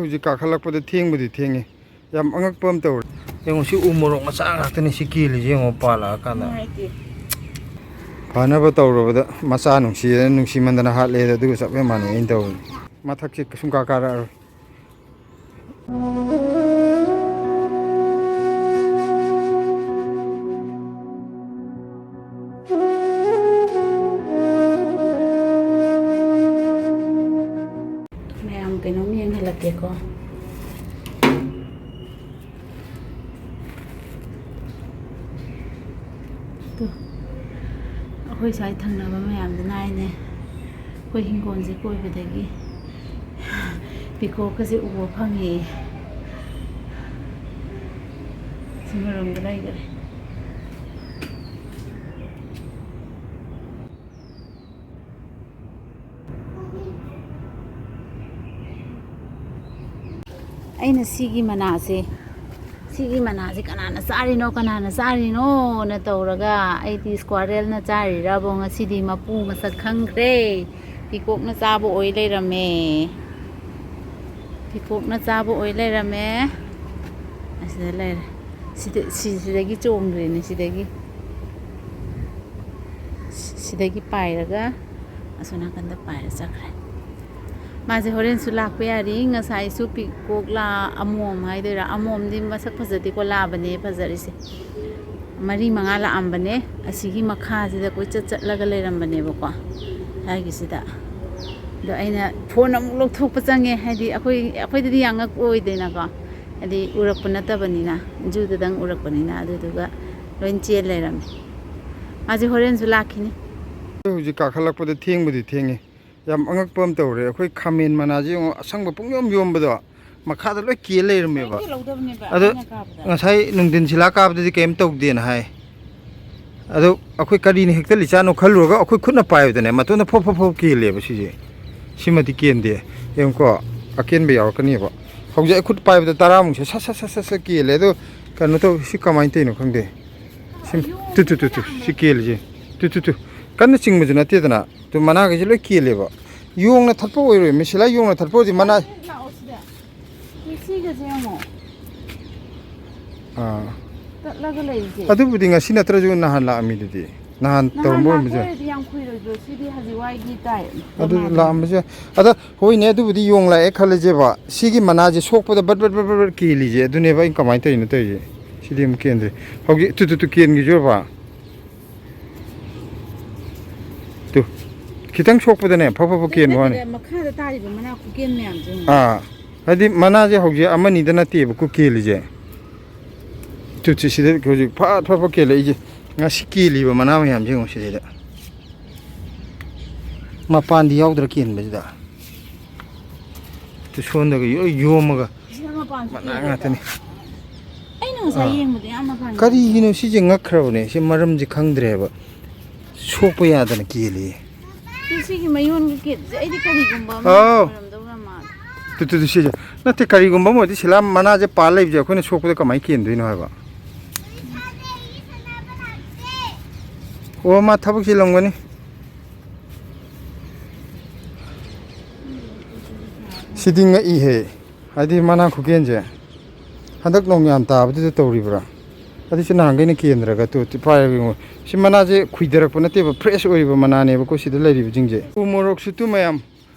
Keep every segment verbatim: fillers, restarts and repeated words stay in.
ꯍꯧꯖꯤꯛ ꯀꯥꯈꯠꯂꯛꯄꯗ ꯊꯦꯡꯕꯨꯗꯤ ꯊꯦꯡꯉꯦ꯫ ꯌꯥꯝ ꯑꯉꯛꯄ ꯑꯃ ꯇꯧꯔꯦ꯫ ꯌꯦꯡꯉꯣ, ꯁꯤ ꯎ ꯃꯣꯔꯣꯛ ꯃꯆꯥ ꯉꯥꯛꯇꯅꯤ ꯁꯤ ꯀꯦꯜꯂꯤꯁꯦ꯫ ꯌꯦꯡꯉꯣ, ꯄꯥꯜꯂꯛꯑꯀꯥꯟꯗ꯫ ꯅꯨꯡꯉꯥꯏꯇꯦ꯫ ꯐꯅꯕ ꯇꯧꯔꯕꯗ ꯃꯆꯥ ꯅꯨꯡꯁꯤꯗꯅ, ꯅꯨꯡꯁꯤꯃꯟꯗꯅ ꯍꯥꯠꯂꯦ꯫ ꯑꯗꯨꯒ ꯆꯞ ꯍꯦꯛ ꯃꯥꯟꯅꯩ ꯑꯩꯅ ꯇꯧꯔꯤꯁꯦ꯫ ꯃꯊꯛꯁꯦ ꯀꯩꯁꯨꯝ ꯀꯥ ꯀꯥꯔꯛꯑꯔꯣꯏ꯫ ꯃꯌꯥꯝ ꯀꯩꯅꯣꯝ ꯌꯦꯡꯍꯜꯂꯛꯀꯦꯀꯣ꯫ ꯇꯨ, ꯑꯩꯈꯣꯏ ꯁ꯭ꯋꯥꯏ ꯊꯪꯅꯕ ꯃꯌꯥꯝꯗꯨꯅ ꯍꯥꯏꯅꯦ, ꯑꯩꯈꯣꯏ ꯍꯤꯡꯒꯣꯜꯁꯦ ꯀꯣꯏꯕꯗꯒꯤ ꯄꯤꯀꯣꯛꯀꯁꯦ ꯎꯕ ꯐꯪꯉꯦ꯫ ꯁꯤ ꯃꯔꯨꯝꯗ ꯂꯩꯈꯔꯦ꯫ ꯑꯩꯅ ꯁꯤꯒꯤ ꯃꯅꯥꯁꯦ, ꯁꯤꯒꯤ ꯃꯅꯥꯁꯦ ꯀꯅꯥꯅ ꯆꯥꯔꯤꯅꯣ, ꯀꯅꯥꯅ ꯆꯥꯔꯤꯅꯣꯅ ꯇꯧꯔꯒ, ꯑꯩꯗꯤ ꯁ꯭ꯀ꯭ꯋꯥꯔꯦꯜꯅ ꯆꯥꯔꯤꯔꯕꯣ ꯉꯁꯤꯗꯤ ꯃꯄꯨ ꯃꯁꯛ ꯈꯪꯈ꯭ꯔꯦ꯫ ꯄꯤꯀꯣꯛꯅ ꯆꯥꯕ ꯑꯣꯏ ꯂꯩꯔꯝꯃꯦ꯫ ꯄꯤꯀꯣꯛꯅ ꯆꯥꯕ ꯑꯣꯏ ꯂꯩꯔꯝꯃꯦ꯫ ꯑꯁꯤꯗ ꯂꯩꯔꯦ꯫ ꯁꯤꯗ, ꯁꯤꯗꯒꯤ ꯆꯣꯡꯈ꯭ꯔꯦꯅꯦ, ꯁꯤꯗꯒꯤ꯫ ꯁꯤꯗꯒꯤ ꯄꯥꯏꯔꯒ ꯑꯁꯣꯝ ꯅꯥꯀꯟꯗ ꯄꯥꯏꯔ ꯆꯠꯈ꯭ꯔꯦ꯫ ꯃꯥꯁꯦ ꯍꯣꯔꯦꯟꯁꯨ ꯂꯥꯛꯄ ꯌꯥꯔꯤ꯫ ꯉꯁꯥꯏꯁꯨ ꯄꯤꯀꯣꯛꯂꯥ ꯑꯃꯣꯝ ꯍꯥꯏꯗꯣꯏꯔꯥ, ꯑꯃꯣꯝꯗꯤ ꯃꯁꯛ ꯐꯖꯗꯦꯀꯣ, ꯂꯥꯕꯅꯦ ꯐꯖꯔꯤꯁꯦ꯫ ꯃꯔꯤ ꯃꯉꯥ ꯂꯥꯛꯑꯝꯕꯅꯦ꯫ ꯑꯁꯤꯒꯤ ꯃꯈꯥꯁꯤꯗ ꯀꯣꯏꯆꯠ ꯆꯠꯂꯒ ꯂꯩꯔꯝꯕꯅꯦꯕꯀꯣ, ꯁ꯭ꯋꯥꯏꯒꯤꯁꯤꯗ꯫ ꯑꯗꯣ ꯑꯩꯅ ꯐꯣꯟ ꯑꯃꯨꯛ ꯂꯧꯊꯣꯛꯄ ꯆꯪꯉꯦ, ꯍꯥꯏꯗꯤ ꯑꯩꯈꯣꯏ, ꯑꯩꯈꯣꯏꯗꯗꯤ ꯌꯥꯝ ꯉꯛꯄ ꯑꯣꯏꯗꯦꯅꯀꯣ, ꯍꯥꯏꯗꯤ ꯎꯔꯛꯄ ꯅꯠꯇꯕꯅꯤꯅ, ꯖꯨꯗꯗꯪ ꯎꯔꯛꯄꯅꯤꯅ꯫ ꯑꯗꯨꯗꯨꯒ ꯂꯣꯏ ꯆꯦꯟ ꯂꯩꯔꯝꯃꯦ꯫ ꯃꯥꯁꯦ ꯍꯣꯔꯦꯟꯁꯨ ꯂꯥꯛꯈꯤꯅꯤ꯫ ꯍꯧꯖꯤꯛ ꯀꯥꯈꯠꯂꯛꯄꯗ ꯊꯦꯡꯕꯨꯗꯤ ꯊꯦꯡꯉꯦ꯫ ꯌꯥꯝ ꯑꯉꯛꯄ ꯑꯃ ꯇꯧꯔꯦ꯫ ꯑꯩꯈꯣꯏ ꯈꯥꯃꯦꯟ ꯃꯅꯥꯁꯦ ꯌꯦꯡꯉꯣ, ꯑꯁꯪꯕ ꯄꯨꯡꯌꯣꯝ ꯌꯣꯝꯕꯗꯣ ꯃꯈꯥꯗ ꯂꯣꯏ ꯀꯦꯜ ꯂꯩꯔꯝꯃꯦꯕ꯫ ꯂꯧꯗꯕꯅꯦꯕ ꯑꯗꯣ ꯑꯩꯅ ꯀꯥꯕꯗ꯫ ꯉꯁꯥꯏ ꯅꯨꯡꯊꯤꯟ ꯁꯤꯂꯥ ꯀꯥꯕꯗꯗꯤ ꯀꯩꯝ ꯇꯧꯗꯦꯅ ꯍꯥꯏ꯫ ꯑꯗꯣ ꯑꯩꯈꯣꯏ ꯀꯔꯤꯅ ꯍꯦꯛꯇꯠꯂꯤꯖꯥꯠꯅꯣ ꯈꯜꯂꯨꯔꯒ ꯑꯩꯈꯣꯏ ꯈꯨꯠꯅ ꯄꯥꯏꯕꯗꯅꯦ ꯃꯇꯣꯟꯗ ꯐꯣꯞ ꯐꯣꯞ ꯐꯣꯞ ꯀꯦꯜꯂꯦꯕ ꯁꯤꯁꯦ꯫ ꯁꯤꯃꯗꯤ ꯀꯦꯟꯗꯦ꯫ ꯌꯦꯡꯉꯨꯀꯣ, ꯑꯀꯦꯟꯕ ꯌꯥꯎꯔꯛꯀꯅꯦꯕ꯫ ꯍꯧꯖꯤꯛ ꯑꯩ ꯈꯨꯠ ꯄꯥꯏꯕꯗ ꯇꯔꯥꯃꯨꯛꯁꯦ ꯁꯠ ꯁꯠ ꯁꯠ ꯁꯠ ꯁꯠ ꯀꯦꯜꯂꯦ꯫ ꯑꯗꯣ ꯀꯩꯅꯣ ꯇꯧ, ꯁꯤ ꯀꯃꯥꯏꯅ ꯇꯧꯔꯤꯅꯣ ꯈꯪꯗꯦ꯫ ꯁꯤ, ꯇꯨ, ꯇꯨ, ꯇꯨ, ꯇꯨ, ꯁꯤ ꯀꯦꯜꯂꯤꯁꯦ꯫ Two, two, two. ꯀꯟꯅ ꯆꯤꯡꯕꯁꯨ ꯅꯠꯇꯦꯗꯅ꯫ ꯇꯨ, ꯃꯅꯥꯈꯩꯁꯦ ꯂꯣꯏ ꯀꯦꯜꯂꯦꯕ꯫ ꯌꯣꯡꯅ ꯊꯠꯄ ꯑꯣꯏꯔꯣꯏ, ꯃꯦꯁꯤꯂꯥ ꯌꯣꯡꯅ ꯊꯠꯄ ꯑꯣꯏꯔꯗꯤ ꯃꯅꯥ ꯂꯥꯛꯑꯣ ꯁꯤꯗ꯫ ꯁꯦ ꯌꯦꯡꯉꯣ꯫ ꯑꯥ꯫ ꯇꯠꯂꯒ ꯂꯩꯔꯤꯁꯦ꯫ ꯑꯗꯨꯕꯨꯗꯤ ꯉꯁꯤ ꯅꯠꯇ꯭ꯔꯁꯨ ꯅꯍꯥꯟ ꯂꯥꯛꯑꯝꯃꯤꯗꯨꯗꯤ꯫ ꯅꯍꯥꯟ ꯅꯍꯥꯟ ꯇꯧꯔꯝꯕ ꯂꯥꯛꯄ ꯑꯣꯏꯔꯝꯕꯁꯨ ꯌꯥꯏ꯫ ꯑꯣꯏꯔꯗꯤ ꯌꯥꯝ ꯈꯨꯏꯔꯣꯏꯗ꯭ꯔꯣ? ꯁꯤꯗꯤ ꯍꯧꯖꯤꯛꯋꯥꯏꯒꯤ ꯇꯥꯏ꯫ ꯑꯗꯨ ꯂꯥꯛꯑꯝꯕꯁꯨ ꯌꯥꯏ꯫ ꯑꯗ ꯍꯣꯏꯅꯦ, ꯑꯗꯨꯕꯨꯗꯤ ꯌꯣꯡ ꯂꯥꯛꯑꯦ ꯈꯜꯂꯁꯦꯕ꯫ ꯁꯤꯒꯤ ꯃꯅꯥꯁꯦ ꯁꯣꯛꯄꯗ ꯕꯠ ꯕꯠ ꯕꯠ ꯕꯠ ꯀꯦꯜꯂꯤꯁꯦ꯫ ꯑꯗꯨꯅꯦꯕ ꯑꯩꯅ ꯀꯃꯥꯏꯅ ꯇꯧꯔꯤꯅꯣ ꯇꯧꯔꯤꯁꯦ꯫ ꯁꯤꯗꯤ ꯑꯃꯨꯛ ꯀꯦꯟꯗ꯭ꯔꯦ꯫ ꯍꯧꯖꯤꯛ ꯇꯨ ꯇꯨ ꯇꯨ ꯀꯦꯟꯈꯤꯁꯨꯕ꯫ ꯇꯨ꯫ ꯈꯤꯇꯪ ꯁꯣꯛꯄꯗꯅꯦ ꯐ ꯐ ꯐ ꯀꯦꯟꯕ ꯋꯥꯅꯤ꯫ ꯅꯠꯇꯦꯗ, ꯃꯈꯥꯗ ꯇꯥꯔꯤꯕ ꯃꯅꯥ ꯈꯨꯀꯦꯟ ꯃꯌꯥꯝꯁꯦ ꯌꯦꯡꯉꯣ꯫ ꯑꯥ꯫ ꯍꯥꯏꯗꯤ ꯃꯅꯥꯁꯦ ꯍꯧꯖꯤꯛ ꯑꯃꯅꯤꯗ ꯅꯠꯇꯦꯕꯀꯣ ꯀꯦꯜꯂꯤꯁꯦ꯫ ꯇꯨ ꯁꯤ-, ꯁꯤꯗ ꯍꯧꯖꯤꯛ ꯐꯠ ꯐꯠ ꯐꯠ ꯀꯦꯜꯂꯛꯏꯁꯦ꯫ ꯉꯁꯤ ꯀꯦꯜꯂꯤꯕ ꯃꯅꯥ ꯃꯌꯥꯝꯁꯦ ꯌꯦꯡꯉꯣ ꯁꯤꯗꯩꯗ꯫ ꯃꯄꯥꯟꯗꯤ ꯌꯥꯎꯗ꯭ꯔꯥ ꯀꯦꯟꯕꯁꯤꯗ꯫ ꯇꯨ ꯁꯣꯟꯗꯒ ꯂꯣꯏ ꯌꯣꯝꯃꯒ ꯁꯤꯅ ꯃꯄꯥꯟꯁꯨ ꯃꯅꯥ ꯀꯦꯜꯂꯦꯕ꯫ ꯉꯥꯛꯇꯅꯤ꯫ ꯑꯩꯅ ꯉꯁꯥꯏ ꯑꯥ꯫ ꯌꯦꯡꯕꯗ ꯌꯥꯝ ꯃꯄꯥꯟ ꯀꯦꯜꯂꯦ꯫ ꯀꯔꯤꯒꯤꯅꯣ ꯁꯤꯁꯦ ꯉꯛꯈ꯭ꯔꯕꯅꯦ꯫ ꯁꯤ ꯃꯔꯝꯁꯦ ꯈꯪꯗ꯭ꯔꯦꯕ꯫ ꯁꯣꯛꯄ ꯌꯥꯗꯅ ꯀꯦꯜꯂꯤ꯫ ꯁꯤ ꯁꯤꯒꯤ ꯃꯌꯣꯟꯒ ꯀꯦꯠꯁꯦ ꯑꯩꯗꯤ ꯀꯔꯤꯒꯨꯝꯕ ꯑꯃ ꯑꯥꯎ꯫ ꯑꯣꯏꯔꯝꯗꯧꯅ ꯃꯥꯜꯂꯦ꯫ ꯇꯨ ꯇꯨ ꯇꯨ ꯁꯤꯁꯦ꯫ ꯅꯠꯇꯦ, ꯀꯔꯤꯒꯨꯝꯕ ꯑꯃ ꯑꯣꯏꯔꯗꯤ ꯁꯤꯂꯥ ꯃꯅꯥꯁꯦ ꯄꯥꯜ ꯂꯩꯕꯁꯦ ꯑꯩꯈꯣꯏꯅ ꯁꯣꯛꯄꯗ ꯀꯃꯥꯏꯅ ꯀꯦꯟꯗꯣꯏꯅꯣ ꯍꯥꯏꯕ? ꯑꯣ, ꯃꯥ ꯊꯕꯛ ꯆꯤꯜꯂꯝꯒꯅꯤ꯫ ꯁꯤꯗꯤ ꯉꯛꯏꯍꯦ꯫ ꯍꯥꯏꯗꯤ ꯃꯅꯥ ꯈꯨꯀꯦꯟꯁꯦ꯫ ꯍꯟꯗꯛ ꯅꯣꯡ ꯌꯥꯝ ꯇꯥꯕꯗꯨꯗ ꯇꯧꯔꯤꯕ꯭ꯔꯥ? ꯑꯗꯨꯁꯨ ꯅꯍꯥꯟꯈꯩꯅ ꯀꯦꯟꯗ꯭ꯔꯒ ꯇꯨ ꯇꯨ ꯄꯥꯏꯔꯒ ꯌꯦꯡꯉꯣ꯫ ꯁꯤ ꯃꯅꯥꯁꯦ ꯈꯨꯏꯗꯔꯛꯄ ꯅꯠꯇꯦꯕ, fresh ꯑꯣꯏꯔꯤꯕ ꯃꯅꯥꯅꯦꯕꯀꯣ ꯁꯤꯗ ꯂꯩꯔꯤꯕꯁꯤꯡꯁꯦ꯫ ꯎ ꯃꯣꯔꯣꯛꯁꯨ ꯇꯨ ꯃꯌꯥꯝ,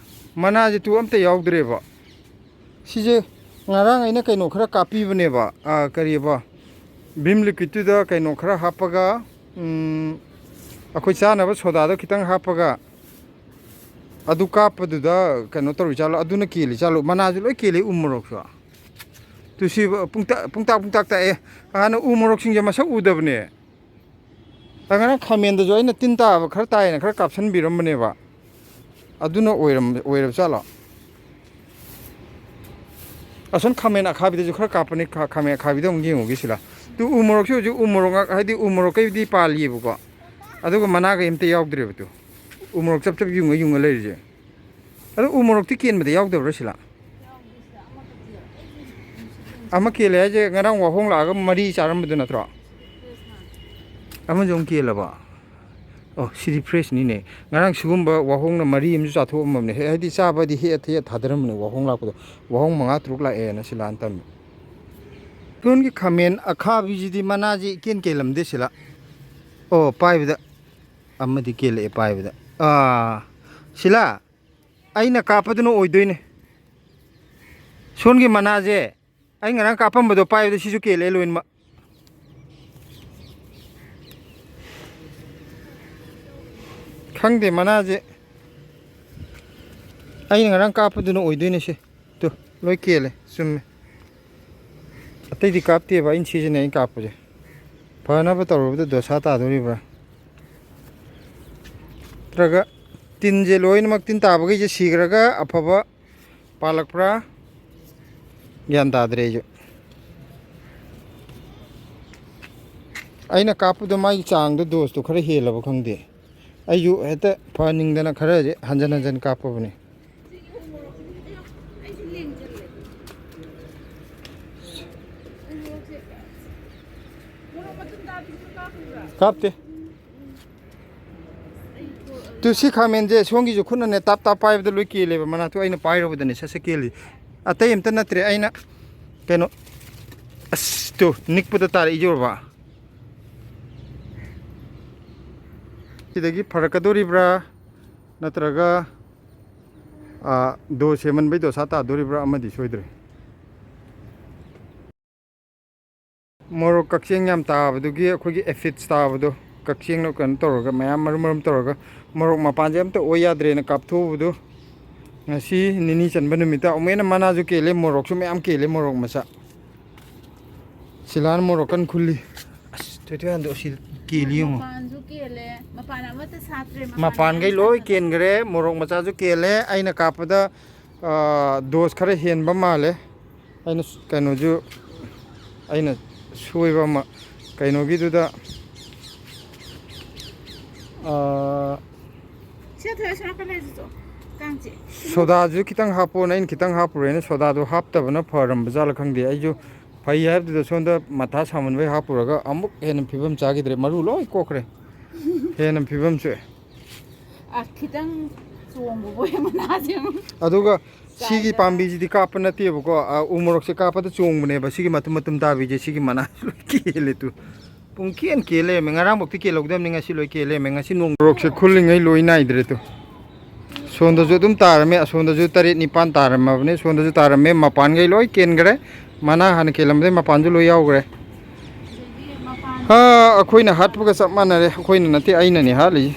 ꯃꯅꯥꯁꯦ ꯇꯨ ꯑꯝꯇ ꯌꯥꯎꯗ꯭ꯔꯦꯕ꯫ ꯁꯤꯁꯦ ꯉꯔꯥꯡ ꯑꯩꯅ ꯀꯩꯅꯣ ꯈꯔ ꯀꯥꯞꯄꯤꯕꯅꯦꯕ, ꯑꯥ, ꯀꯔꯤꯑꯕ, ꯚꯤꯝ ꯂꯤꯀ꯭ꯋꯤꯠꯇꯨꯗ ꯀꯩꯅꯣ ꯈꯔ ꯍꯥꯞꯄꯒ, ꯎꯝ, ꯑꯩꯈꯣꯏ ꯆꯥꯅꯕ ꯁꯣꯗꯥꯗꯣ ꯈꯤꯇꯪ ꯍꯥꯞꯄꯒ ꯑꯗꯨ ꯀꯥꯞꯄꯗꯨꯗ ꯀꯩꯅꯣ ꯇꯧꯔꯤ ꯆꯥꯠꯂꯣ, ꯑꯗꯨꯅ ꯀꯦꯜꯂꯤ ꯆꯥꯠꯂꯣ, ꯃꯅꯥꯁꯨ ꯂꯣꯏ ꯀꯦꯜꯂꯤ ꯎ ꯃꯣꯔꯣꯛꯁꯨ꯫ ꯇꯨ ꯁꯤ ꯄꯨꯡꯇꯥꯛ ꯄꯨꯡꯇꯥꯛ ꯄꯨꯡꯇꯥꯛ ꯇꯥꯛꯑꯦ꯫ ꯍꯥꯟꯅ ꯎ ꯃꯣꯔꯣꯛꯁꯤꯡꯁꯦ ꯃꯁꯛ ꯎꯗꯕꯅꯦ꯫ ꯑꯗ ꯉꯔꯥꯡ ꯈꯥꯃꯦꯟꯗꯁꯨ ꯑꯩꯅ ꯇꯤꯟ ꯇꯥꯕ ꯈꯔ ꯇꯥꯏꯌꯦꯅ ꯈꯔ ꯀꯥꯞꯁꯤꯟꯕꯤꯔꯝꯕꯅꯦꯕ꯫ ꯑꯗꯨꯅ ꯑꯣꯏꯔꯝ-, ꯑꯣꯏꯔꯕ ꯖꯥꯠꯂꯣ? ꯑꯁꯣꯝ ꯈꯥꯃꯦꯟ ꯑꯈꯥꯕꯤꯗꯁꯨ ꯈꯔ ꯀꯥꯞꯄꯅꯤ, ꯈꯥ-, ꯈꯥꯃꯦꯟ ꯑꯈꯥꯕꯤꯗ ꯑꯃꯨꯛ ꯌꯦꯡꯉꯨꯒꯦ ꯁꯤꯂꯥ꯫ ꯇꯨ ꯎ ꯃꯣꯔꯣꯛꯁꯨ ꯍꯧꯖꯤꯛ ꯎ ꯃꯣꯔꯣꯛ ꯉꯥꯛ-, ꯍꯥꯏꯗꯤ ꯎ ꯃꯣꯔꯣꯛꯀꯩꯗꯤ ꯄꯥꯜꯂꯤꯑꯕꯀꯣ꯫ ꯑꯗꯨꯒ ꯃꯅꯥꯒ ꯑꯝꯇ ꯌꯥꯎꯗ꯭ꯔꯦꯕ ꯇꯨ꯫ ꯎ ꯃꯣꯔꯣꯛ ꯆꯞ ꯆꯞ ꯌꯨꯡꯉ ꯌꯨꯡꯉ ꯂꯩꯔꯤꯁꯦ꯫ ꯑꯗꯣ ꯎ ꯃꯣꯔꯣꯛꯇꯤ ꯀꯦꯟꯕꯗ ꯌꯥꯎꯗꯕ꯭ꯔꯥ ꯁꯤꯂꯥ? ꯑꯃ ꯀꯦꯜꯂꯦ ꯍꯥꯏꯁꯦ ꯉꯔꯥꯡ ꯋꯥꯍꯣꯡ ꯂꯥꯛꯑꯒ ꯃꯔꯤ ꯆꯥꯔꯝꯕꯗꯨ ꯅꯠꯇ꯭ꯔꯣ? ꯑꯃꯁꯨ ꯑꯃꯨꯛ ꯀꯦꯜꯂꯕ? ꯑꯣ, ꯁꯤꯗꯤ ꯐ꯭ꯔꯦꯁꯅꯤꯅꯦ꯫ ꯉꯔꯥꯡ ꯁꯤꯒꯨꯝꯕ ꯋꯥꯍꯣꯡꯅ ꯃꯔꯤ ꯑꯃꯁꯨ ꯆꯥꯊꯣꯛꯑꯝꯃꯕꯅꯦ꯫ ꯍꯦ, ꯍꯥꯏꯗꯤ ꯆꯥꯕꯗꯤ ꯍꯦꯛꯑ ꯊꯦꯛꯑ ꯊꯥꯗꯔꯝꯕꯅꯦ ꯋꯥꯍꯣꯡ ꯂꯥꯛꯄꯗꯣ꯫ ꯋꯥꯍꯣꯡ ꯃꯉꯥ ꯇꯔꯨꯛ ꯂꯥꯛꯑꯦꯅ ꯁꯤꯂꯥꯟ ꯇꯝꯃꯤ꯫ ꯁꯣꯟꯒꯤ ꯈꯥꯃꯦꯟ ꯑꯈꯥꯕꯤꯁꯤꯗꯤ ꯃꯅꯥꯁꯤ ꯏꯀꯦꯟ ꯀꯦꯜꯂꯝꯗꯦ ꯁꯤꯂꯥ꯫ ꯑꯣ, ꯄꯥꯏꯕꯗ ꯑꯃꯗꯤ ꯀꯦꯜꯂꯛꯑꯦ ꯄꯥꯏꯕꯗ꯫ ꯑꯥ, ꯁꯤꯂꯥ, ꯑꯩꯅ ꯀꯥꯞꯄꯗꯨꯅ ꯑꯣꯏꯗꯣꯏꯅꯦ꯫ ꯁꯣꯟꯒꯤ ꯃꯅꯥꯁꯦ ꯑꯩ ꯉꯔꯥꯡ ꯀꯥꯞꯄꯝꯕꯗꯣ ꯄꯥꯏꯕꯗ ꯁꯤꯁꯨ ꯀꯦꯜꯂꯛꯑꯦ ꯂꯣꯏꯅꯃꯛ꯫ ꯈꯪꯗꯦ ꯃꯅꯥꯁꯦ꯫ ꯑꯩꯅ ꯉꯔꯥꯡ ꯀꯥꯞꯄꯗꯨꯅ ꯑꯣꯏꯗꯣꯏꯅꯦ ꯁꯤ꯫ ꯇꯨ, ꯂꯣꯏ ꯀꯦꯜꯂꯦ꯫ ꯆꯨꯝꯃꯦ꯫ ꯑꯇꯩꯗꯤ ꯀꯥꯞꯇꯦꯕ, ꯑꯩꯅ ꯁꯤꯁꯤꯅꯦ ꯑꯩꯅ ꯀꯥꯞꯄꯁꯦ꯫ ꯐꯅꯕ ꯇꯧꯔꯨꯕꯗ ꯗꯣꯁꯥ ꯇꯥꯗꯣꯔꯤꯕ꯭ꯔꯥ? ꯅꯠꯇ꯭ꯔꯒ ꯇꯤꯟꯁꯦ ꯂꯣꯏꯅꯃꯛ, ꯇꯤꯟ ꯇꯥꯕꯈꯩꯁꯦ ꯁꯤꯈ꯭ꯔꯒ ꯑꯐꯕ ꯄꯥꯜꯂꯛꯄ꯭ꯔꯥ? ꯒ꯭ꯌꯥꯟ ꯇꯥꯗ꯭ꯔꯦ ꯑꯩꯁꯨ꯫ ꯑꯩꯅ ꯀꯥꯞꯄꯗꯣ ꯃꯥꯒꯤ ꯆꯥꯡꯗꯣ, ꯗꯣꯁꯇꯣ ꯈꯔ ꯍꯦꯜꯂꯕ ꯈꯪꯗꯦ꯫ ꯑꯩꯁꯨ ꯍꯦꯛꯇ ꯐꯍꯟꯅꯤꯡꯗꯅ ꯈꯔꯁꯦ ꯍꯟꯖꯟ ꯍꯟꯖꯟ ꯀꯥꯞꯄꯕꯅꯦ꯫ ꯀꯥꯞꯇꯦ꯫ ꯇꯨ, ꯁꯤ ꯈꯥꯃꯦꯟꯁꯦ ꯁꯣꯝꯒꯤꯁꯨ ꯈꯨꯠꯅꯅꯦ ꯇꯥꯞ ꯇꯥꯞ ꯄꯥꯏꯕꯗ ꯂꯣꯏ ꯀꯦꯜꯂꯦꯕ ꯃꯅꯥꯛꯇꯣ, ꯑꯩꯅ ꯄꯥꯏꯔꯨꯕꯗꯅꯦ ꯁꯠ ꯁꯠ ꯀꯦꯜꯂꯤ꯫ ꯑꯇꯩ ꯑꯝꯇ ꯅꯠꯇ꯭ꯔꯦ, ꯑꯩꯅ ꯀꯩꯅꯣ, ꯑꯁ ꯇꯨ, ꯅꯤꯛꯄꯗ ꯇꯥꯔꯛꯏꯁꯦ ꯎꯔꯕ? ꯁꯤꯗꯒꯤ ꯐꯔꯛꯀꯗꯣꯔꯤꯕ꯭ꯔꯥ ꯅꯠꯇ꯭ꯔꯒ, ꯑꯥ, ꯗꯣꯁ ꯍꯦꯟꯃꯟꯕꯩ ꯗꯣꯁꯥ ꯇꯥꯗꯣꯔꯤꯕ꯭ꯔꯥ ꯑꯃꯗꯤ ꯁꯣꯏꯗ꯭ꯔꯦ꯫ ꯃꯣꯔꯣꯛ ꯀꯛꯆꯦꯡ ꯌꯥꯝ ꯇꯥꯕꯗꯨꯒꯤ ꯑꯩꯈꯣꯏꯒꯤ aphids ꯇꯥꯕꯗꯣ, ꯀꯛꯆꯦꯡꯅ ꯀꯩꯅꯣ ꯇꯧꯔꯒ ꯃꯌꯥꯝ ꯃꯔꯨꯝ ꯃꯔꯨꯝ ꯇꯧꯔꯒ ꯃꯣꯔꯣꯛ ꯃꯄꯥꯟꯁꯦ ꯑꯝꯇ ꯑꯣꯏ ꯌꯥꯗ꯭ꯔꯦꯅ ꯀꯥꯞꯊꯣꯛꯎꯕꯗꯣ, ꯉꯁꯤ ꯅꯤꯅꯤ ꯆꯟꯕ ꯅꯨꯃꯤꯠꯇ ꯑꯃꯨꯛ ꯍꯦꯟꯅ ꯃꯅꯥꯁꯨ ꯀꯦꯜꯂꯦ, ꯃꯣꯔꯣꯛꯁꯨ ꯃꯌꯥꯝ ꯀꯦꯜꯂꯦ, ꯃꯣꯔꯣꯛ ꯃꯆꯥ꯫ ꯁꯤꯂꯥꯟ ꯃꯣꯔꯣꯛ ꯀꯟꯅ ꯈꯨꯜꯂꯤ꯫ ꯑꯁ, ꯊꯣꯏꯊꯣꯏ ꯍꯟꯗꯣꯛ ꯑꯁꯤ ꯀꯦꯜꯂꯤ ꯌꯦꯡꯉꯣ꯫ ꯃꯄꯥꯟꯁꯨ ꯀꯦꯜꯂꯦ꯫ ꯃꯄꯥꯟ ꯑꯃꯠꯇ ꯁꯥꯠꯇ꯭ꯔꯦ꯫ ꯃꯄꯥꯟ ꯃꯄꯥꯟꯈꯩ ꯂꯣꯏ ꯀꯦꯟꯈ꯭ꯔꯦ꯫ ꯃꯣꯔꯣꯛ ꯃꯆꯥꯁꯨ ꯀꯦꯜꯂꯦ꯫ ꯑꯩꯅ ꯀꯥꯞꯄꯗ, ꯑꯥ, ꯗꯣꯁ ꯈꯔ ꯍꯦꯟꯕ ꯃꯥꯜꯂꯦ꯫ ꯑꯩꯅ ꯁ-, ꯀꯩꯅꯣꯁꯨ ꯑꯩꯅ ꯁꯣꯏꯕ ꯑꯃ, ꯀꯩꯅꯣꯒꯤꯗꯨꯗ, ꯑꯥ, ꯁꯤ ꯊꯣꯏ ꯑꯁꯣꯝ ꯅꯥꯀꯟ ꯂꯩꯔꯤꯁꯤꯁꯨ ꯀꯥꯡ ꯆꯤꯛꯑꯦ꯫ ꯁꯣꯗꯥꯁꯨ ꯈꯤꯇꯪ ꯍꯥꯞꯄꯣꯅ ꯑꯩꯅ ꯈꯤꯇꯪ ꯍꯥꯞꯄꯨꯔꯦꯅ, ꯁꯣꯗꯥꯗꯣ ꯍꯥꯞꯇꯕꯅ ꯐꯔꯝꯕ ꯖꯥꯠꯂ ꯈꯪꯗꯦ꯫ ꯑꯩꯁꯨ ꯐꯩ ꯍꯥꯏꯕꯗꯨꯗ ꯁꯣꯝꯗ ꯃꯊꯥ ꯁꯥꯃꯟꯕꯩ ꯍꯥꯞꯄꯨꯔꯒ ꯑꯃꯨꯛ ꯍꯦꯟꯅ ꯐꯤꯕꯝ ꯆꯥꯈꯤꯗ꯭ꯔꯦ, ꯃꯔꯨ ꯂꯣꯏ ꯀꯣꯛꯈ꯭ꯔꯦ꯫ ꯍꯦꯟꯅ ꯐꯤꯕꯝ ꯁꯣꯛꯑꯦ꯫ ꯑ, ꯈꯤꯇꯪ ꯆꯣꯡꯕꯕꯨ ꯃꯅꯥꯁꯦ ꯑꯃꯨꯛ ꯑꯗꯨꯒ ꯁꯤꯒꯤ ꯄꯥꯝꯕꯤꯁꯤꯗꯤ ꯀꯥꯞꯄ ꯅꯠꯇꯦꯕꯀꯣ, ꯑ, ꯎ ꯃꯣꯔꯣꯛꯁꯦ ꯀꯥꯞꯄꯗ ꯆꯣꯡꯕꯅꯦꯕ꯫ ꯁꯤꯒꯤ ꯃꯇꯨꯝ ꯃꯇꯨꯝ ꯇꯥꯕꯤꯁꯦ, ꯁꯤꯒꯤ ꯃꯅꯥ ꯂꯣꯏ ꯀꯦꯜꯂꯦ ꯇꯨ꯫ ꯄꯨꯡ ꯀꯦꯟ ꯀꯦꯜ ꯂꯩꯔꯝꯃꯦ꯫ ꯉꯔꯥꯡꯐꯧꯗꯤ ꯀꯦꯜꯍꯧꯗꯕꯅꯤ, ꯉꯁꯤ ꯂꯣꯏ ꯀꯦꯜ ꯂꯩꯔꯝꯃꯦ꯫ ꯉꯁꯤ ꯅꯣꯡ ꯃꯣꯔꯣꯛꯁꯦ ꯈꯨꯜꯂꯤꯉꯩ ꯂꯣꯏ ꯅꯥꯏꯗ꯭ꯔꯦ ꯇꯨ꯫ ꯁꯣꯝꯗꯁꯨ ꯑꯗꯨꯝ ꯇꯥꯔꯝꯃꯦ, ꯑꯁꯣꯝꯗꯁꯨ ꯇꯔꯦꯠ ꯅꯤꯄꯥꯟ ꯇꯥꯔꯝꯃꯕꯅꯦ, ꯁꯣꯝꯗꯁꯨ ꯇꯥꯔꯝꯃꯦ꯫ ꯃꯄꯥꯟꯈꯩ ꯂꯣꯏ ꯀꯦꯟꯈ꯭ꯔꯦ, ꯃꯅꯥ ꯍꯥꯟꯅ ꯀꯦꯜꯂꯝꯕꯗꯩ ꯃꯄꯥꯟꯁꯨ ꯂꯣꯏ ꯌꯥꯎꯈ꯭ꯔꯦ꯫ ꯍꯥ, ꯑꯩꯈꯣꯏꯅ ꯍꯥꯠꯄꯒ ꯆꯞ ꯃꯥꯟꯅꯔꯦ꯫ ꯑꯩꯈꯣꯏꯅ ꯅꯠꯇꯦ, ꯑꯩꯅꯅꯦ ꯍꯥꯠꯂꯤꯁꯦ꯫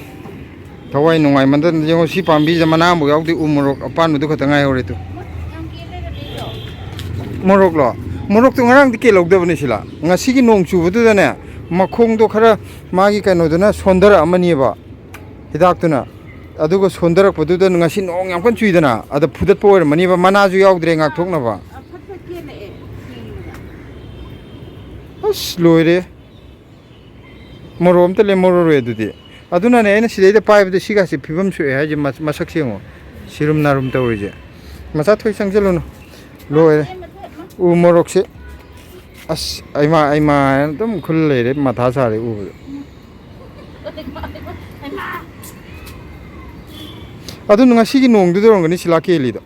ꯊꯋꯥꯏ ꯅꯨꯡꯉꯥꯏꯃꯟꯗꯅ ꯌꯦꯡꯉꯣ, ꯁꯤ ꯄꯥꯝꯕꯤꯁꯦ ꯃꯅꯥ ꯑꯃꯐꯥꯎ ꯌꯥꯎꯗꯦ, ꯎ ꯃꯣꯔꯣꯛ ꯑꯄꯥꯟꯕꯗꯨ ꯈꯛꯇ ꯉꯥꯏꯍꯧꯔꯦ ꯇꯨ꯫ ꯃꯣꯔꯣꯛꯂꯣ? ꯃꯣꯔꯣꯛꯇꯣ ꯉꯔꯥꯡꯗꯤ ꯀꯦꯜꯍꯧꯗꯕꯅꯦ ꯁꯤꯂꯥ꯫ ꯉꯁꯤꯒꯤ ꯅꯣꯡ ꯆꯨꯕꯗꯨꯗꯅꯦ, ꯃꯈꯣꯡꯗꯣ ꯈꯔ ꯃꯥꯒꯤ ꯀꯩꯅꯣꯗꯨꯅ ꯁꯣꯟꯊꯔꯛꯑꯃꯅꯦꯕ, ꯍꯤꯗꯥꯛꯇꯨꯅ꯫ ꯑꯗꯨꯒ ꯁꯣꯟꯊꯔꯛꯄꯗꯨꯗ ꯉꯁꯤ ꯅꯣꯡ ꯌꯥꯝ ꯀꯟꯅ ꯆꯨꯏꯗꯅ, ꯑꯗ ꯐꯨꯗꯠꯄ ꯑꯣꯏꯔꯝꯃꯅꯦꯕ, ꯃꯅꯥꯁꯨ ꯌꯥꯎꯗ꯭ꯔꯦ ꯉꯥꯛꯊꯣꯛꯅꯕ꯫ ꯐꯠ ꯐꯠ ꯀꯦꯜꯂꯛꯑꯦ꯫ ꯑꯁ, ꯂꯣꯏꯔꯦ꯫ ꯃꯣꯔꯣꯛ ꯑꯝꯇ ꯂꯦꯝꯍꯧꯔꯔꯣꯏ ꯑꯗꯨꯗꯤ꯫ ꯑꯗꯨꯅꯅꯦ ꯑꯩꯅ ꯁꯤꯗꯩꯗ ꯄꯥꯏꯕꯗ ꯁꯤꯒꯥꯁꯦ ꯐꯤꯕꯝ ꯁꯣꯛꯑꯦ ꯍꯥꯏꯁꯦ, ꯃꯁ-, ꯃꯁꯛꯁꯦ ꯌꯦꯡꯉꯣ꯫ ꯁꯤꯔꯨꯝ ꯅꯥꯔꯨꯝ ꯇꯧꯔꯤꯁꯦ꯫ ꯃꯆꯥ ꯊꯣꯏ ꯆꯪꯁꯤꯜꯂꯨꯅꯨ꯫ ꯂꯣꯏꯔꯦ꯫ ꯎ ꯃꯣꯔꯣꯛꯁꯦ꯫ ꯑꯁ, ꯑꯩꯃꯥ, ꯑꯩꯃꯥ ꯍꯥꯏꯅ ꯑꯗꯨꯝ ꯈꯨꯜ ꯂꯩꯔꯦ, ꯃꯊꯥ ꯁꯥꯔꯦ ꯎꯕꯗ꯫ ꯑꯗꯨꯅ ꯉꯁꯤꯒꯤ ꯅꯣꯡꯗꯨꯗ ꯑꯣꯏꯔꯝꯒꯅꯤ ꯁꯤꯂꯥ ꯀꯦꯜꯂꯤꯗꯣ꯫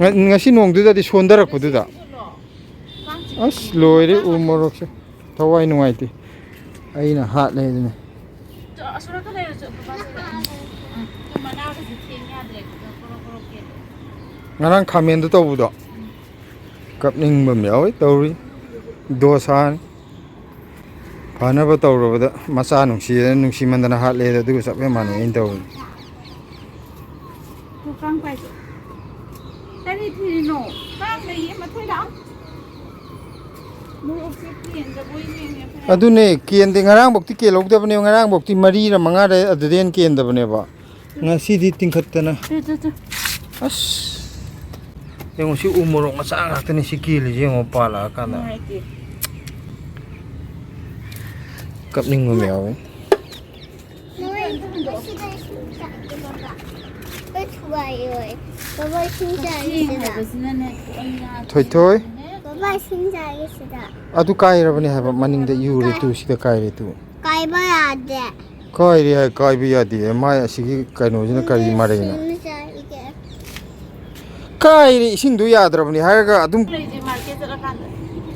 ꯉ-, ꯉꯁꯤ ꯅꯣꯡꯗꯨꯗꯗꯤ ꯁꯣꯟꯊꯔꯛꯄꯗꯨꯗ꯫ ꯑꯁ, ꯂꯣꯏꯔꯦ ꯎ ꯃꯣꯔꯣꯛꯁꯦ꯫ ꯊꯋꯥꯏ ꯅꯨꯡꯉꯥꯏꯇꯦ꯫ ꯑꯩꯅ ꯍꯥꯠꯂꯦ ꯑꯗꯨꯅꯦ꯫ ꯑꯁꯣꯔꯛꯇ ꯂꯩꯔꯁꯨ ꯑꯗꯨ ꯃꯥꯁꯦ ꯎꯝ, ꯃꯅꯥꯒꯁꯦ ꯊꯦꯡ ꯌꯥꯗ꯭ꯔꯦ꯫ ꯀꯣꯔꯣ ꯀꯣꯔꯣ ꯀꯦꯜꯂꯦ꯫ ꯉꯔꯥꯡ ꯈꯥꯃꯦꯟꯗꯣ ꯇꯧꯕꯗꯣ꯫ ꯀꯞꯅꯤꯡꯕ ꯑꯃ ꯌꯥꯎꯋꯤ ꯇꯧꯔꯤ꯫ ꯗꯣꯁꯥꯅꯤ꯫ ꯐꯅꯕ ꯇꯧꯔꯕꯗ ꯃꯆꯥ ꯅꯨꯡꯁꯤꯗꯅ, ꯅꯨꯡꯁꯤꯃꯟꯗꯅ ꯍꯥꯠꯂꯦ꯫ ꯑꯗꯨꯒ ꯆꯞ ꯍꯦꯛ ꯃꯥꯟꯅꯩ ꯑꯩꯅ ꯇꯧꯔꯤ꯫ ꯇꯨ ꯀꯥꯡ ꯄꯥꯏꯁꯦ꯫ ꯀꯔꯤ ꯊꯤꯔꯤꯅꯣ? ꯀꯥꯡ ꯂꯩꯌꯦ, ꯃꯊꯣꯏ ꯂꯥꯛꯑꯣ꯫ ꯃꯣꯔꯣꯛꯁꯦ ꯀꯦꯟꯗꯕꯣꯏ ꯅꯤꯡꯉꯦ ꯐꯅꯌꯥꯝ꯫ ꯑꯗꯨꯅꯦ, ꯀꯦꯟꯗꯦ꯫ ꯉꯔꯥꯡꯐꯧꯗꯤ ꯀꯦꯜꯍꯧꯗꯕꯅꯦꯕ, ꯉꯔꯥꯡꯐꯧꯗꯤ ꯃꯔꯤꯔ ꯃꯉꯥꯔ ꯑꯗꯨꯗꯩ ꯍꯦꯟꯅ ꯀꯦꯟꯗꯕꯅꯦꯕ꯫ ꯉꯁꯤꯗꯤ ꯇꯤꯡꯈꯠꯇꯅ꯫ Two, two, two. ꯑꯁ, ꯌꯦꯡꯉꯣ, ꯁꯤ ꯎ ꯃꯣꯔꯣꯛ ꯃꯆꯥ ꯉꯥꯛꯇꯅꯤ ꯁꯤ ꯀꯦꯜꯂꯤꯁꯦ, ꯌꯦꯡꯉꯣ, ꯄꯥꯜꯂꯛꯑꯀꯥꯟꯗ꯫ ꯅꯨꯡꯉꯥꯏꯇꯦ꯫ ꯀꯞꯅꯤꯡꯕ ꯑꯃ ꯌꯥꯎꯋꯦ꯫ ꯁꯤꯗ ꯁꯨꯝ ꯆꯠꯀꯦ ꯕꯕꯥ꯫ ꯑꯩ ꯊꯨꯒꯥꯏꯔꯣꯏ꯫ ꯕꯕꯥ ꯏꯁꯤꯡ ꯆꯥꯏꯒꯦ ꯀꯛꯆꯦꯡ ꯁꯤꯗ꯫ ꯍꯥꯏꯕꯁꯤꯅꯅꯦ ꯈꯤꯇꯪ ꯌꯥꯗꯦ꯫ ꯊꯣꯏꯊꯣꯏ, ꯕꯕꯥ ꯏꯁꯤꯡ ꯆꯥꯏꯒꯦ ꯁꯤꯗ꯫ ꯑꯗꯨ ꯀꯥꯏꯔꯕꯅꯦ ꯍꯥꯏꯕ, ꯃꯅꯤꯡꯗ ꯌꯨꯔꯦ ꯇꯨ, ꯁꯤꯗ ꯀꯥꯏꯔꯦ ꯇꯨ꯫ ꯍꯥꯏꯕ ꯌꯥꯗꯦ꯫ ꯀꯥꯏꯔꯤ ꯍꯥꯏ ꯀꯥꯏꯕ ꯌꯥꯗꯦ꯫ ꯃꯥꯏ ꯑꯁꯤꯒꯤ ꯀꯩꯅꯣꯁꯤꯅ ꯀꯔꯤ ꯃꯔꯩꯅꯣ? ꯁꯤꯅ ꯆꯥꯏꯒꯦ꯫ ꯀꯥꯏꯔꯤ, ꯏꯁꯤꯡꯗꯨ ꯌꯥꯗ꯭ꯔꯕꯅꯤ ꯍꯥꯏꯔꯒ ꯑꯗꯨꯝ꯫ ꯂꯩꯁꯦ ꯃꯥꯔꯀꯦꯠ ꯆꯠꯂꯀꯥꯟꯗ꯫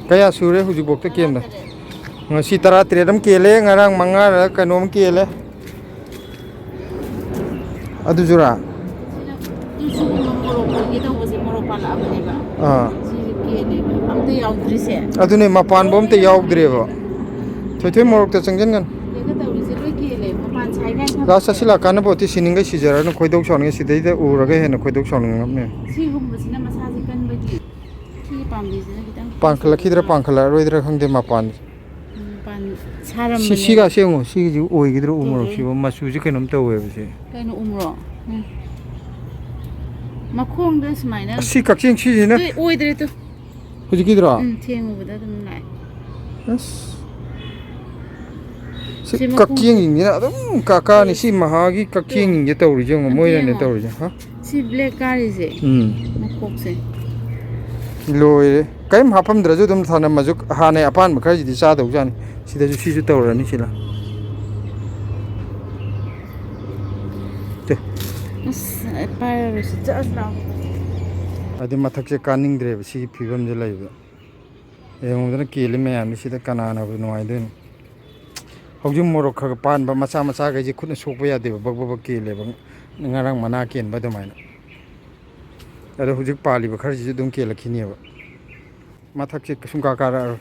ꯀꯌꯥ ꯁꯨꯔꯦ ꯍꯧꯖꯤꯛꯐꯥꯎꯗ ꯀꯦꯟꯕ? ꯇꯔꯥꯇꯔꯦꯠ꯫ ꯉꯁꯤ ꯇꯔꯥꯇꯔꯦꯠ ꯑꯃ ꯀꯦꯜꯂꯦ, ꯉꯔꯥꯡ ꯃꯉꯥꯔ ꯀꯩꯅꯣꯝ ꯀꯦꯜꯂꯦ꯫ ꯑꯗꯨꯁꯨꯔꯥ? ꯁꯤꯅ ꯁꯤꯒꯨꯝꯕ ꯃꯣꯔꯣꯛ ꯍꯨꯟꯒꯦ ꯇꯧꯕꯁꯦ ꯃꯣꯔꯣꯛ ꯄꯥꯜꯂꯛꯑꯕꯅꯦꯕ꯫ ꯑꯥ꯫ ꯁꯤꯁꯦ ꯀꯦꯜꯂꯦꯕ꯫ ꯑꯝꯇ ꯌꯥꯎꯗ꯭ꯔꯤꯁꯦ꯫ ꯑꯗꯨꯅꯦ, ꯃꯄꯥꯟꯕꯨ ꯑꯝꯇ ꯌꯥꯎꯗ꯭ꯔꯦꯕ꯫ ꯊꯣꯏꯊꯣꯏ ꯃꯣꯔꯣꯛꯇ ꯆꯪꯁꯤꯟꯒꯅꯨ꯫ ꯁꯤꯗꯒ ꯇꯧꯔꯤꯁꯦ ꯂꯣꯏ ꯀꯦꯜꯂꯦ꯫ ꯃꯄꯥꯟ ꯁꯥꯏ ꯀꯥꯏꯅ ꯊꯝꯕꯁꯦ꯫ ꯂꯥꯁ ꯑꯁꯤ ꯂꯥꯛꯀꯥꯟꯗ ꯄꯣꯠꯇꯤ ꯁꯤꯅꯤꯡꯒꯩ ꯁꯤꯖꯔꯅꯨ, ꯈꯣꯏꯗꯧ ꯁꯥꯎꯅꯤꯡꯉꯦ꯫ ꯁꯤꯗꯩꯗ ꯎꯔꯒ ꯍꯦꯟꯅ ꯈꯣꯏꯗꯧ ꯁꯥꯎꯅꯤꯡꯉꯛꯅꯦ꯫ ꯁꯤꯒꯨꯝꯕꯁꯤꯅ ꯃꯁꯥꯁꯦ ꯀꯟꯕꯒꯤ ꯁꯤꯒꯤ ꯄꯥꯝꯕꯤꯁꯤꯅ ꯈꯤꯇꯪ ꯄꯥꯟꯈꯠꯂꯛꯈꯤꯗ꯭ꯔꯥ ꯄꯥꯟꯈꯠꯂꯛꯑꯔꯣꯏꯗ꯭ꯔꯥ ꯈꯪꯗꯦ ꯃꯄꯥꯟꯁꯦ꯫ ꯎꯝ, ꯄꯥꯟ-, ꯁꯤ, ꯁꯥꯔꯝꯕꯅꯦ꯫ ꯁꯤꯒꯁꯦ ꯌꯦꯡꯉꯣ, ꯁꯤꯒꯤꯁꯤ ꯑꯣꯏꯒꯗ꯭ꯔꯥ ꯎ ꯇꯧꯔꯦ꯫ ꯃꯣꯔꯣꯛꯁꯤꯕꯨ? ꯃꯆꯨꯁꯦ ꯀꯩꯅꯣꯝ ꯇꯧꯋꯦꯕ ꯁꯤ꯫ ꯀꯩꯅꯣ ꯎ ꯃꯣꯔꯣꯛ? ꯎꯝ꯫ ꯃꯈꯣꯡꯗ ꯁꯨꯃꯥꯏꯅ ꯑꯁꯤ ꯀꯛꯆꯦꯡ ꯁꯤꯁꯤꯅ ꯇꯨ, ꯑꯣꯏꯗ꯭ꯔꯦ ꯇꯨ꯫ ꯍꯧꯖꯤꯛꯀꯤꯗꯨꯔꯣ? ꯎꯝ, ꯊꯦꯡꯉꯨꯕꯗ ꯑꯗꯨꯝ ꯂꯥꯛꯑꯦ꯫ ꯑꯁ꯫ ꯁꯤ ꯁꯤ ꯃꯈꯣꯡꯁꯦ ꯀꯛꯆꯦꯡꯁꯤꯡꯁꯤꯅ ꯑꯗꯨꯝ ꯀꯥ ꯀꯥꯅꯤ꯫ ꯁꯤ ꯃꯍꯥꯒꯤ ꯀꯛꯆꯦꯡꯁꯤꯡꯁꯦ ꯇꯧꯔꯤꯁꯦ ꯌꯦꯡꯉꯣ, ꯑꯝꯇ ꯃꯣꯏꯅꯅꯦ ꯌꯦꯡꯉꯣ꯫ ꯇꯧꯔꯤꯁꯦ꯫ ꯍꯥ? ꯁꯤ ꯕ꯭ꯂꯦꯛ ꯀꯥꯔꯤꯁꯦ꯫ ꯎꯝ꯫ ꯃꯀꯣꯛꯁꯦ꯫ ꯂꯣꯏꯔꯦ꯫ ꯀꯔꯤꯝ ꯍꯥꯞꯄꯝꯗ꯭ꯔꯁꯨ ꯑꯗꯨꯝ ꯊꯥꯅꯝꯃꯁꯨ ꯍꯥꯟꯅꯩ ꯑꯄꯥꯟꯕ ꯈꯔꯁꯤꯗꯤ ꯆꯥꯗꯧꯖꯥꯠꯅꯤ꯫ ꯁꯤꯗꯁꯨ ꯁꯤꯁꯨ ꯇꯧꯔꯅꯤ ꯁꯤꯅ꯫ ꯇꯨ꯫ ꯑꯁ, ꯑꯩ ꯄꯥꯏꯔꯔꯣꯏꯁꯤ꯫ ꯆꯠꯂꯁꯤ ꯂꯥꯛꯑꯣ꯫ ꯑꯗꯨ ꯃꯊꯛꯁꯦ ꯀꯥꯅꯤꯡꯗ꯭ꯔꯦꯕ ꯁꯤꯒꯤ ꯐꯤꯕꯝꯁꯦ ꯂꯩꯕꯗ꯫ ꯌꯦꯡꯉꯨꯗꯅ ꯀꯦꯜꯂꯤ ꯃꯌꯥꯝꯁꯦ ꯁꯤꯗ ꯀꯅꯥꯅꯕꯨ ꯅꯨꯡꯉꯥꯏꯗꯣꯏꯅꯣ? ꯍꯧꯖꯤꯛ ꯃꯣꯔꯣꯛ ꯈꯔ ꯈꯔ ꯄꯥꯟꯕ ꯃꯆꯥ ꯃꯆꯥꯈꯩꯁꯦ ꯈꯨꯠꯅ ꯁꯣꯛꯄ ꯌꯥꯗꯦꯕ, ꯕꯛ ꯕꯛ ꯕꯛ ꯀꯦꯜꯂꯦꯕ, ꯉꯔꯥꯡ ꯃꯅꯥ ꯀꯦꯟꯕ ꯑꯗꯨꯃꯥꯏꯅ꯫ ꯑꯗꯣ ꯍꯧꯖꯤꯛ ꯄꯥꯜꯂꯤꯕ ꯈꯔꯁꯤꯁꯨ ꯑꯗꯨꯝ ꯀꯦꯜꯂꯛꯈꯤꯅꯦꯕ꯫ ꯃꯊꯛꯁꯦ ꯁꯨꯡꯀꯥ ꯀꯥꯔꯛꯑꯔꯣꯏ꯫